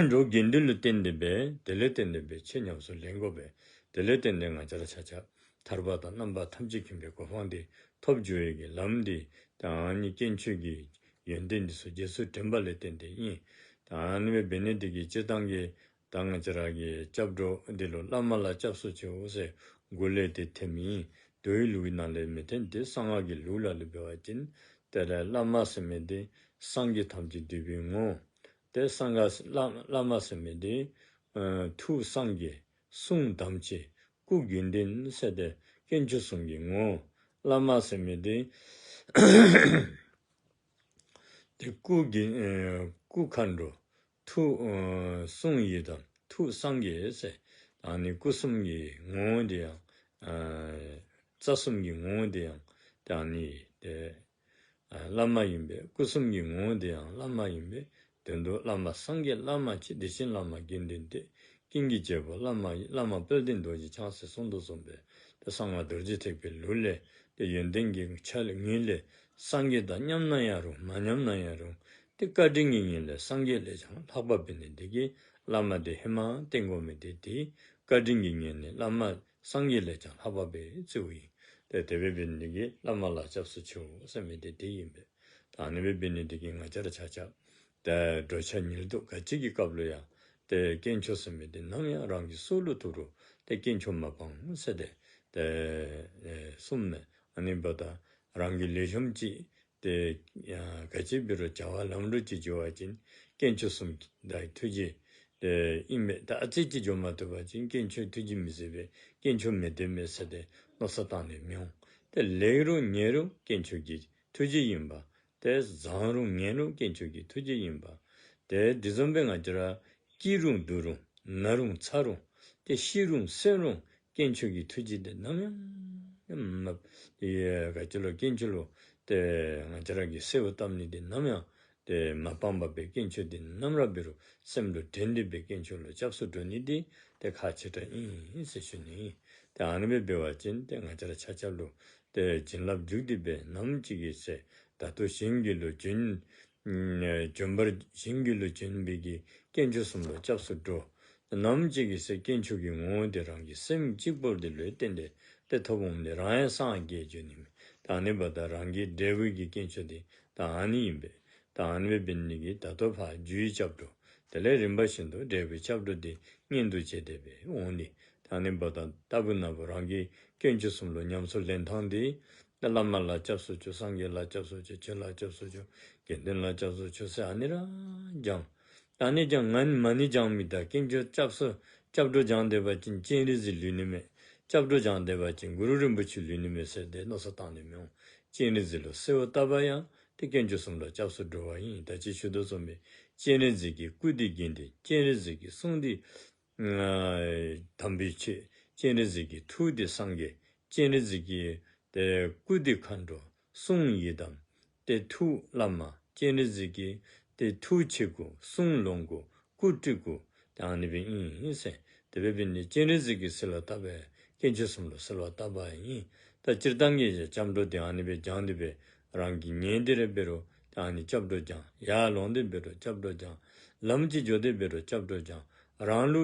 འགྲོ་དགེ་འདུན་ལུ་བསྟན་ཏེ་འབད་དེ་ལས་བརྟེན་ཏེ་འབད་ཆོས་ཉམས་སུ་ལེན་དགོ་པས། དེ་ལས་བརྟེན་ཏེ་ང་བཅས་ར་ཆ་ཁྱབ་ཐར་པ་དང་རྣམ་པ་ཐམས་ཅད་མཁྱེན་པའི་གོ་འཕང་དེ་ཐོབ་འགྱོ་བའི་གི་ལམ་འདི་ད་ཨ་ནི་དཀོན་མཆོག་གི་ཡོན་ཏན་འདི་ཚུ་རྗེས་སུ་དྲན་པ་ལས་བརྟེན་ཏེ་ཨིན། ད་ཨ་ནི་སྦེ་འབད་ནི་འདི་གིས་སྤྱིར་བཏང་གི་ད་ང་བཅས་ར་གི་སྐྱབས་འགྲོ་འདི་ལུ་བླ་མ་ལ་སྐྱབས་སུ་མཆིའོ་ཟེར་འགོ་ལས་ཏེ་ཐོནམ་ཨིན། མདོའི་ལུགས་ནང་ལས་མི་ཐོན། ཏེ་གསང་སྔགས་ཀྱི་ལུགས་ལ་ལུ་འབད་བ་ཅིན་དེ་ལས་བླ་མ་ཟེར་མི་དེ་སངས་རྒྱས་ཐམས་ཅད་འདུས་པའི་ངོ་། ཏེ་གསང་སྔགས་བླ་བླ་མ་ཟེར་མི་དེ་ཨ་ཐུགས་སངས་རྒྱས། གསུང་དམ་ཆོས། སྐུ་དགེ་འདུན་ཟེར་ཏེ་དཀོན་མཆོག་གསུམ་གྱི་ངོ་། བླ་མ་ཟེར་མི་དེ་ཏེ་སྐུ་དགེ་ཨེ་སྐུ་མཁའ་འགྲོ། ཐུགས་ཨེ་གསུང་ཡི་དམ། ཐུགས་སངས་རྒྱས་ཟེར། ཨ་ནི་སྐུ་གསུམ་གྱི་ངོ་བོ་དེ་ཡང་ཨེ་རྩ་གསུམ་གྱི་ངོ་བོ་དེ་ཡང་ཏེ་ཨ་ནི་ཏེ་ཨ་བླ་མ་ཨིན་པས། སྐུ་གསུམ་གྱི་ངོ་བོ་དེ་ཡང་བླ་མ་ཨིན་པས། དོན་དུ་བླ་མ་སངས་རྒྱས་བླ་མ་ཆོས། དེ་བཞིན་བླ་མ་དགེ་འདུན་ཏེ། ཀུན་གྱི་བྱེད་པོ་བླ་མ་ཡི། བླ་མ་དཔལ་ལྡན་རྡོ་རྗེ་འཆང་ཟེར་གསུངས་དོ་བཟུམ་སྦེ་ཏེ་གསང་སྔགས་རྡོ་རྗེ་ཐེག་པའི་ལུགས་ལས་ཏེ་ཡོན་ཏན་གྱི་ཆ་ལས་ངོས་ལས་སངས་རྒྱས་དང་མཉམ་ན་ཡང་རུང་མ་མཉམ་ན་ཡང་རུང་ཏེ་བཀའ་དྲིན་གྱི་ངོས་ལས་སངས་རྒྱས་ལས་ཀྱང་ལྷག་པ་འབད་ནི་འདི་གིས་བླ་མ་དེ་ཧེ་མ་བསྟེན་དགོ་མི་དེ་དེ་བཀའ་དྲིན་གྱི་ངོས་ནས་བླ་མ་སངས་རྒྱས་ལས་ཀྱང་ལྷག་པ་སྦེ་བརྩིཝ་ཨིན། ཏེ་དེ་སྦེ་འབད་ནི་འདི་གིས་བླ་མ་ལ་སྐྱབས་སུ་མཆིའོ་ཟེར་མི་དེ་དེ་ཨིན་པས། ད་ཨ་ནི་སྦེ་འབད་ནི་འདི་གིས་ང་བཅས་ར་ཆ་ཁྱབ་ཏེ་འགྲོ་འཆག་ཉལ་འདུག་ག་ཅི་གི་སྐབས་ལུ་ཡང་ཏེ་དཀོན་མཆོག་ཟེར་མི་དེ་ནམ་ཡང་རང་གི་སྲོག་ལུ་ཐུག་རུང་ཏེ་དཀོན་མཆོག་མ་སྤང་ཟེར་ཏེ་ཏེ་ཨེ་གསུངམ་མས། ཨ་ནི་འབདཝ་ད་རང་གི་ལེགས་ཤོམ་ཅིག་ཏེ་ཡང་ག་ཅི་འབད་རུང་བྱ་བ་ལམ་འགྲོ་ཅིག་འགྱོ་བ་ཅིན་དཀོན་མཆོག་གསུམ་དང་ཐུགས་རྗེ་ཏེ་ཨིན་མས། ད་ཨ་ཙི་ཅིག་འགྱོ་མ་བཏུབ་པ་ཅིན་དཀོན་མཆོག་ཐུགས་རྗེ་མེད་ཟེར་བས། དཀོན་མཆོག་མེད་དེ་མེད་ཟེར་ཏེ་མནོ་བསམ་བཏང་ནི་མི་འོང་། ཏེ་ལེགས་རུང་ཉེས་རུང་དཀོན་མཆོག་གི་ཐུགས་རྗེ་ཨིན་པ། ཏེ་བཟང་རུང་ངན་རུང་དཀོན་མཆོག་གི་ཐུགས་རྗེ་ཨིན་པ། ཏེ་དེ་བཟུམ་སྦེ་ང་བཅས་ར་སྐྱིད་རུང་སྡུག་རུང་ན་རུང་ཚ་རུང་ཏེ་ཤི་རུང་གསོན་རུང་དཀོན་མཆོག་གི་ཐུགས་རྗེ་དེ་ནམ་ཡང་མ་ཡ་ག་ཅི་ལུ་དཀོན་མཆོག་ལུ་ཏེ་ང་བཅས་ར་གིས་གསོལཝ་བཏབ་ནི་དེ་ནམ་ཡང་ཏེ་མ་སྤངས་པར་སྦེ་དཀོན་མཆོག་དེ་ནམ་ར་འབད་རུང་སེམས་ལུ་དྲན་ཏེ་སྦེ་དཀོན་མཆོག་ལུ་སྐྱབས་སུ་འགྲོ་ནི་དེ་ཏེ་ཁག་ཆེ་དྲགས་ཨིན་ཟེར་ཞུ་ནི། ཏེ་ཨ་ནི་སྦེ་འབད་བ་ཅིན་ཏེ་ང་བཅས་ར་ཆ་ཁྱབ་ལུ་ཏེ་བྱིན་རླབས་འཇུག་སྟེ་སྦེ་ནམ་ཅིག་གི་ཚེ་ད་ལྟོ་གཞན་གྱི་ལུ་བྱོན་ཨ་བྱོན་པར་གཞན་གྱི་ལུ་བྱོན་པའི་གི་དཀོན་མཆོག་གསུམ་ལུ་སྐྱབས་སུ་འགྲོ། ནམ་ཅིག་གི་ཚེ་དཀོན་མཆོག་གི་ངོ་བོ་དེ་རང་གི་སེམས་གཅིག་པོ་དེ་ལུ་བརྟེན་ཏེ་ཏེ་ཐོབ་འོང་ནི་རང་ཡང་སངས་རྒྱས་འགྱོ་ནི་མས། ད་ཨ་ནི་འབདཝ་ད་རང་གི་འབྲས་བུ་གི་དཀོན་མཆོག་དེ་ད་ཨ་ནི་ཨིན་པས། ད་ཨ་ནི་སྦེ་འབད་ནི་གིས་ད་ལྟོ་ཕར་རྒྱུའི་སྐྱབས་འགྲོ། དེ་ལས་རིམ་པ་བཞིན་དུ་འབྲས་བུའི་སྐྱབས་འགྲོ་དེ་སྔོན་དུ་བྱས་ཏེ་སྦེ་འོང་ནི། ད་ཨ་ནི་འབདཝ་ད་ལྟ་བུ་ན་བུ་རང་གིས་དཀོན་མཆོག་གསུམ་ལུ་ཉམས་སུ་ལེན་ཐངས་དེ་ད་བླ་མ་ལ་སྐྱབས་སུ་མཆིའོ། སངས་རྒྱས་ལ་སྐྱབས་སུ་མཆིའོ། ཆོས་ལ་སྐྱབས་སུ་མཆིའོ། དགེ་འདུན་ལ་སྐྱབས་སུ་མཆིའོ་ཟེར་ཨ་ནི་ར་སྦྱང་། ཨ་ནི་སྦྱང་ང་ནི་མ་ཎི་སྦྱང་མི་དང་དཀོན་མཆོག་སྐྱབས་སུ་སྐྱབས་འགྲོ་སྦྱང་སྡོད་པ་ཅིན་སྤྱན་རས་གཟིགས་ལུས་ནི་མས། སྐྱབས་འགྲོ་སྦྱང་སྡོད་པ་ཅིན་གུ་རུ་རིན་པོ་ཆེ་ལུས་ནི་མས་ཟེར་ཏེ་མནོ་བསམ་བཏང་ནི་མི་འོང་། སྤྱན་རས་གཟིགས་ལུ་གསོལཝ་བཏབ་པ་ཡང་ཏེ་དཀོན་མཆོག་གསུམ་ལུ་སྐྱབས་སུ་འགྲོ་བ་ཨིན། ད་ཅི་ཞུ་དོ་བཟུམ་སྦེ་སྤྱན་རས་གཟིགས་ཀྱི་སྐུ་དེ་དགེ་འདུན། སྤྱན་རས་གཟིགས་ཀྱི་གསུང་དེ་ཨ་དམ་པའི་ཆོས། སྤྱན་རས་གཟིགས་ཀྱི་ཐུགས་དེ་སངས་རྒྱས། སྤྱན་རས་གཟིགས་ཀྱི་ཏེ་སྐུ་དེ་མཁའ་འགྲོ། གསུང་ཡི་དམ། ཏེ་ཐུགས་བླ་མ། སྤྱན་རས་གཟིགས་ཀྱི་ཏེ་ཐུགས་ཆོས་སྐུ། གསུང་ལོངས་སྐུ། སྐུ་སྤྲུལ་སྐུ། ཏེ་ཨ་ནི་སྦེ་ཨིན་ཟེར། དེ་སྦེ་འབད་ནི་སྤྱན་རས་གཟིགས་ཀྱི་གསོལཝ་བཏབ་པས། དཀོན་མཆོག་གསུམ་ལུ་གསོལཝ་བཏབ་པ་ཨིན། ད་སྤྱིར་བཏང་གི་སྐྱབས་འགྲོ་དེ་ཨ་ནི་སྦེ་སྦྱང་སྟེ་སྦེ་རང་གིས་ཉལ་ཏེ་ར་འབད་རུང་ད་ཨ་ནི་སྐྱབས་འགྲོ་སྦྱང་། ཡར་ལོང་སྟེ་འབད་རུང་སྐྱབས་འགྲོ་སྦྱང་། ལམ་ཅིག་འགྱོ་སྟེ་འབད་རུང་སྐྱབས་འགྲོ་སྦྱང་། རང་ལུ་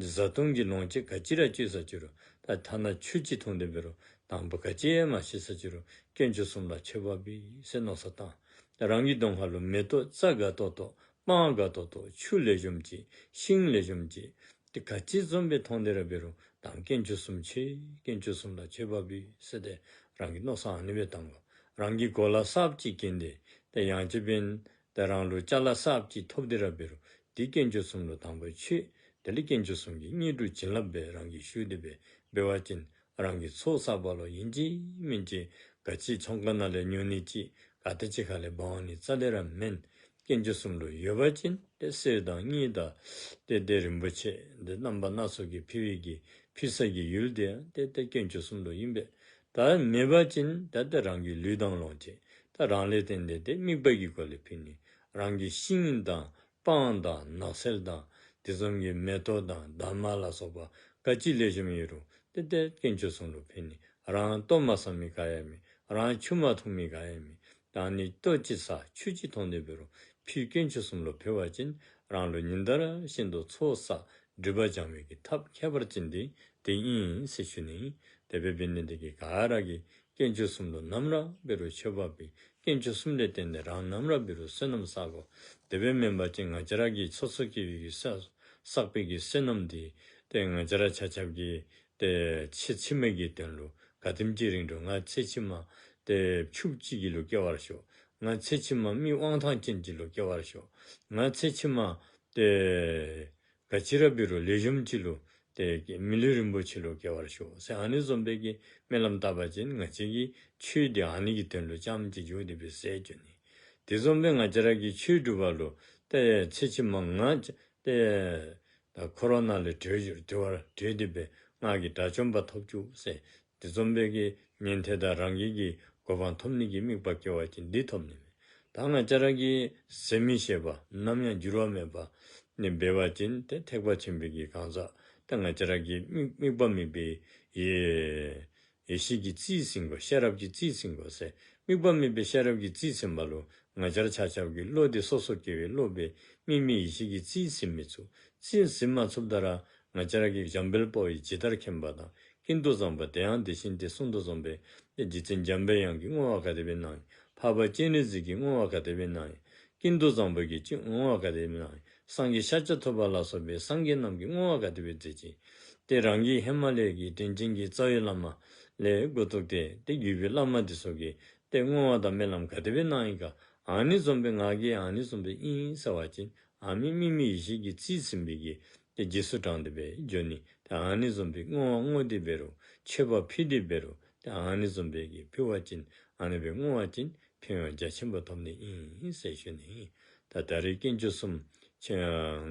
བཟའ་བཏུང་གི་ལོངས་སྤྱོད་ག་ཅི་ར་སྤྱོད་ས་ཅི་རུང་ད་ཐ་ན་ཆུ་ཅིག་འཐུང་སྟེ་འབད་རུང་དང་པ་ག་ཅི་ཡང་མ་ཤེས་ས་ཅི་རུང་དཀོན་མཆོག་གསུམ་ལ་མཆོད་པ་འབུལ་ཟེར་མནོ་བསམ་བཏང་། རང་གི་གདོང་ཁ་ལུ་མེ་ཏོག་རྩ་དགའ་ཏོག་ཏོ་སྤང་དགའ་ཏོག་ཏོ་ཆུ་ལེགས་ཤོམ་ཅིག་ཤིང་ལེགས་ཤོམ་ཅིག་དེ་ག་ཅི་བཟུམ་སྦེ་མཐོང་སྟེ་ར་འབད་རུང་དང་དཀོན་མཆོག་གསུམ་མཆོད། དཀོན་མཆོག་གསུམ་ལ་མཆོད་པ་འབུལ་ཟེར་ཏེ་རང་གི་མནོ་བསམ་ཨ་ནི་སྦེ་བཏང་དགོ། རང་གི་གོ་ལ་གསརཔ་ཅིག་གྱོན་ཏེ་ཏེ་ཡང་ཅིན་འབདན་ཏེ་རང་ལུ་ཅ་ལ་གསརཔ་ཅིག་ཐོབ་སྟེ་ར་འབད་རུང་དེ་དཀོན་མཆོག་གསུམ་ལུ་དང་པ་མཆོད། དེ་ལས་དཀོན་མཆོག་གསུམ་གྱི་དངོས་གྲུབ་བྱིན་རླབས་སྦེ་རང་གིས་ཞུ་སྟེ་སྦེ་འབད་བ་ཅིན་ རང་གི་ཚོགས་བསགས་པ་ལུ་ཨིན་ཅི་མིན་ཅི་ག་ཅི་ཚོང་ཁང་ནང་ལས་ཉོ་ནི་ཅིག་ག་ཏེ་ཅིག་ཁ་ལས་འབག་འོང་ནི་རྩ་ལས་ར་མེན། དཀོན་མཆོག་གསུམ་ལུ་ཡོད་པ་ཅིན་ཏེ་གསེར་དང་དངུལ་དང་ཏེ་ཏེ་རིན་པོ་ཆེ་ཏེ་རྣམ་པ་སྣ་ཚོགས་ཀྱི་ཕུལ་བའི་གི་ཕུལ་ས་གི་ཡུལ་དེ་ཡང་ཏེ་ཏེ་དཀོན་མཆོག་གསུམ་ལུ་ཨིན་པས། ད་མེད་པ་ཅིན་ད་ཏེ་རང་གི་ལུས་དང་ལོངས་སྤྱོད་ད་རང་ལས་བརྟེན་ཏེ་ཏེ་དམིགས་པ་གི་སྒོ་ལས་ཕུལ་ནི། རང་གི་ཤིང་དང་སྤང་དང་ནགས་ཚལ་དང་དེ་བཟུམ་གྱི་མེ་ཏོག་དང་འདབ་མ་ལ་སོགས་པ་ག་ཅི་ལེགས་ཤོམ་ཡོད་རུང་ཏེ་ཏེ་དཀོན་མཆོག་གསུམ་ལུ་ཕུལ་ནི། རང་ལྟོ་མ་བཟའ་མི་ག་ཡང་མེད། རང་ཆུ་མ་འཐུང་མི་ག་ཡང་མེད། ད་ནི་ལྟོ་ཅིག་བཟའ་ཆུ་ཅིག་འཐུང་སྟེ་འབད་རུང་ཕུལ་དཀོན་མཆོག་གསུམ་ལུ་ཕུལ་བ་ཅིན་རང་ལུ་ཉིན་ལྟར་བཞིན་དུ་ཚོགས་བསགས་སྒྲིབ་པ་སྦྱང་བའི་གི་ཐབས་ཁྱད་པར་ཅན་དེ་དེ་ཨིན་ཟེར་ཞུ་ནི། དེ་འབད་འབད་ནི་དེ་གིས་ག་ར་གིས་དཀོན་མཆོག་གསུམ་ལུ་ནམ་ར་འབད་རུང་མཆོད་པ་ཕུལ། དཀོན་མཆོག་གསུམ་ལས་བརྟེན་ཏེ་རང་ནམ་ར་འབད་རུང་བསོད་ནམས་བསག་དགོ། དེ་སྦེ་མེན་པ་ཅིན་ང་བཅས་ར་གིས་སོ་སོ་སྐྱེ་བོའི་གི་བསགས་བསགས་པའི་གི་བསོད་ནམས་དེ་ཏེ་ང་བཅས་ར་ཆ་ཁྱབ་ཀྱི་ཏེ་ཚེ་ཕྱི་མའི་གི་དོན་ལུ་ག་དེམ་ཅིག་རིང་འགྲོ། ང་ཚེ་ཕྱི་མ་ཏེ་ཕྱུགཔོ་ཅིག་གི་ལུ་སྐྱེ་བར་ཤོག། ང་ཚེ་ཕྱི་མ་མི་དབང་ཐང་ཅན་ཅིག་ལུ་སྐྱེ་བར་ཤོག། ང་ཚེ་ཕྱི་མ་ཏེ་ག་ཅི་ར་འབད་རུང་ལེགས་ཤོམ་ཅིག་ལུ་ཏེ་མི་ལུས་རིན་པོ་ཆེ་ལུ་སྐྱེ་བར་ཤོག་ཟེར་ཨ་ནི་བཟུམ་སྦེ་གི་སྨོན་ལམ་བཏབ་པ་ཅིན་ང་བཅས་ཀྱི་ཆོས་དེ་ཨ་ནི་གི་དོན་ལུ་རྐྱངམ་ཅིག་འགྱོ་སྟེ་སྦེ་ཟད་འགྱོ་ནི། དེ་བཟུམ་སྦེ་ང་བཅས་ར་གིས་ཆོས་སྒྲུབ་པ་ལུ་ཏེ་ཚེ་ཕྱི་མ་ང་ཏེ་ད་འཁོར་བ་ནང་ལས་གྲོལ་གྲོལ་བར་གྲོལ་ཏེ་སྦེ་སྔགས་ཀྱི་དགྲ་བཅོམ་པ་ཐོབ་བཅུག་ཟེར། དེ་བཟུམ་སྦེ་གི་ཉན་ཐོས་དང་རང་རྒྱལ་གྱི་གོ་འཕང་ཐོབ་ནི་གི་དམིགས་པ་བསྐྱེད་པ་ཅིན་འདི་ཐོབ་ནི་མས། ད་ང་བཅས་ར་གིས་ཟད་མི་ཤེས་པ་ནམ་ཡང་འགྱུར་བ་མེད་པ་ནི་འབད་བ་ཅིན་ཏེ་ཐེག་པ་ཆེན་པོའི་གི་གང་ཟག་ཏེ་ང་བཅས་ར་གིས་དམིགས་དམིགས་པ་མེད་པའི་ཡེ་ཡེ་ཤེས་ཀྱི་རྩིས་ཟིན་དགོ། ཤེས་རབ་ཀྱི་རྩིས་ཟིན་དགོ་ཟེར། དམིགས་པ་མེད་པའི་ཤེས་རབ་ཀྱི་རྩིས་ཟིན་པ་ལུ་ང་བཅས་ར་ཆ་ཁྱབ་ཀྱི་བློ་དེ་སོ་སོ་སྐྱེ་བོའི་བློ་སྦེ་དམིགས་མེད་ཡེ་ཤེས་ཀྱི་རྩིས་ཟིན་མི་ཚུགས། རྩིས་ཟིན་མ་ཚུགསཔ་ད་ར་ང་བཅས་ར་གིས་འཇམ་དཔལ་དཔའ་བོས་ཇི་ལྟར་མཁྱེན་པ་དང་། ཀུན་ཏུ་བཟང་པོ་དེ་ཡང་དེ་བཞིན་ཏེ་གསུངས་དོ་བཟུམ་སྦེ་ཏེ་རྗེ་བཙུན་འཇམ་པའི་དབྱངས་ཀྱིས་བསྔོ་བ་ག་དེ་སྦེ་གནང་ཡི། འཕགས་པ་སྤྱན་རས་གཟིགས་ཀྱིས་བསྔོ་བ་ག་དེ་སྦེ་གནང་ཡི། ཀུན་ཏུ་བཟང་པོ་གིས་ཅིག་བསྔོ་བ་ག་དེ་སྦེ་གནང་ཡི། སངས་རྒྱས་ཤཱཀྱ་ཐུབ་པ་ལ་སོགས་པའི་སངས་རྒྱས་རྣམས་ཀྱིས་བསྔོ་བ་ག་དེ་སྦེ་མཛད་ཅི། ཏེ་རང་གི་ཧེ་མ་ལས་ཀྱི་དྲིན་ཅན་གྱི་རྩ་བའི་བླ་མ་ལས་འགོ་བཙུགས་ཏེ་ཏེ་བརྒྱུད་པའི་བླ་མ་དེ་ཚུ་གིས་ཏེ་བསྔོ་བ་དང་སྨོན་ལམ་ག་དེ་སྦེ་གནང་ཡི་ག། ཨ་ནི་བཟུམ་སྦེ་ང་གིས་ཨ་ནི་བཟུམ་སྦེ་ཨིན་ཟེར་བ་ཅིན་ཨ་མི་དམིགས་མེད་ཡེ་ཤེས་ཀྱི་རྩིས་ཟིན་པའི་གི་ཏེ་རྗེས་སུ་འབྲངས་ཏེ་སྦེ་འགྱོ་ནི། ཏེ་ཨ་ནི་བཟུམ་སྦེ་བསྔོ་བ་བསྔོ་སྟེ་འབད་རུང་མཆོད་པ་ཕུལ་ཏེ་འབད་རུང་ཏེ་ཨ་ནི་བཟུམ་སྦེ་གི་ཕུལ་བ་ཅིན་ཨ་ནི་སྦེ་བསྔོ་བ་ཅིན་ཕན་ཡོན་རྒྱ་ཆེན་པོ་ཐོབ་ནི་ཨིན་ཟེར་ཞུ་ནི། ད་ད་རེས་དཀོན་མཆོག་གསུམ་ཆེ་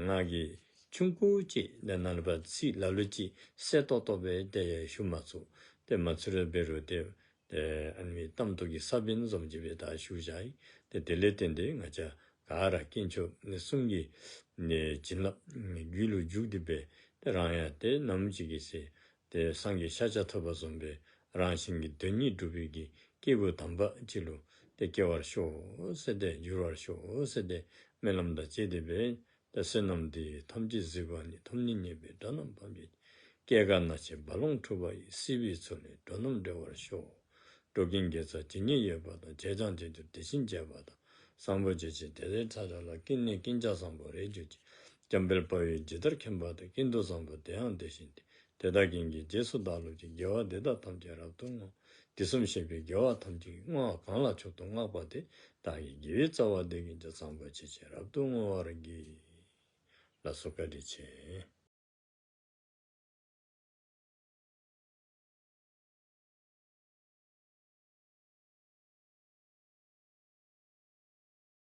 ང་གིས་ཆུང་ཀུ་ཅིག་ད་ནཱ་ལས་ཕར་ཚིག་ལ་ལུ་ཅིག་གསལ་ཏོག་ཏོ་སྦེ་ཏེ་ཞུ་མ་ཚུགས། ཏེ་མ་ཚུགས་རུང་འབད་རུང་ཏེ་ཏེ་ཨ་ནི་གཏམ་ཐོག་གི་ས་བོན་བཟུམ་ཅིག་སྦེ་ད་ཞུ་བཞག་ཡི། ཏེ་དེ་ལས་བརྟེན་ཏེ་ང་བཅས་ག་ར་དཀོན་མཆོག་གསུམ་གྱི་ནི་བྱིན་རླབས་རྒྱུད་ལུ་འཇུག་སྟེ་སྦེ་ཏེ་རང་ཡང་ཏེ་ནམ་ཅིག་གི་ཚེ་ཏེ་སངས་རྒྱས་ཤཱཀྱ་ཐུབ་པ་བཟུམ་སྦེ་རང་གཞན་གྱི་དོན་གཉིས་སྒྲུབ་པའི་གི་སྐྱེས་བུ་དམ་པ་ཅིག་ལུ་ཏེ་སྐྱེ་བར་ཤོག་ཟེར་ཏེ་འགྱུར་བར་ཤོག་ཟེར་ཏེ་སྨོན་ལམ་དང་བཅས་ཏེ་སྦེ་ཏེ་བསོད་ནམས་འདི་ཡིས་ཐམས་ཅད་གཟིགས་པ་ཉིད། ཐོབ་ནས་ཉེས་པའི་དགྲ་རྣམས་ཕམ་བྱས་ཏེ། སྐྱེ་རྒ་ན་འཆིའི་རྦ་ཀློང་འཁྲུགས་པ་ཡི། སྲིད་པའི་མཚོ་ལས་འགྲོ་རྣམས་སྒྲོལ་བར་ཤོག། འགྲོ་ཀུན་དགེ་རྩ་ཇི་སྙེད་ཡོད་པ་དང་། བྱས་ཀྱང་བྱེད་འགྱུར་དེ་བཞིན་བྱེད་པ་དང་། བཟང་པོ་ཇི་བཞིན་དེ་འདྲའི་མཐའ་དག་ལ། ཀུན་ནས་ཀུན་ཀྱང་བཟང་པོར་རེག་གྱུར་ཅིག། འཇམ་དཔལ་དཔའ་བོས་ཇི་ལྟར་མཁྱེན་པ་དང་། ཀུན་ཏུ་བཟང་པོ་དེ་ཡང་དེ་བཞིན་ཏེ། དེ་དག་ཀུན་གྱི་རྗེས་སུ་བདག་སློབ་ཅིང་། དགེ་བ་འདི་དག་ཐམས་ཅད་རབ་ཏུ་བསྔོ། དུས་གསུམ་གཤེགས་པའི་རྒྱལ་བ་ཐམས་ཅད་ཀྱིས། བསྔོ་བ་གང་ལ་མཆོག་ཏུ་བསྔགས་པ་དེས། བདག་གི་དགེ་བའི་རྩ་བ་འདི་ཀུན་ཀྱང་། བཟང་པོ་ཇི་བཞིན་རབ་ཏུ་བསྔོ་བར་བགྱི། ལགས་སོ། བཀའ་དྲིན་ཆེ།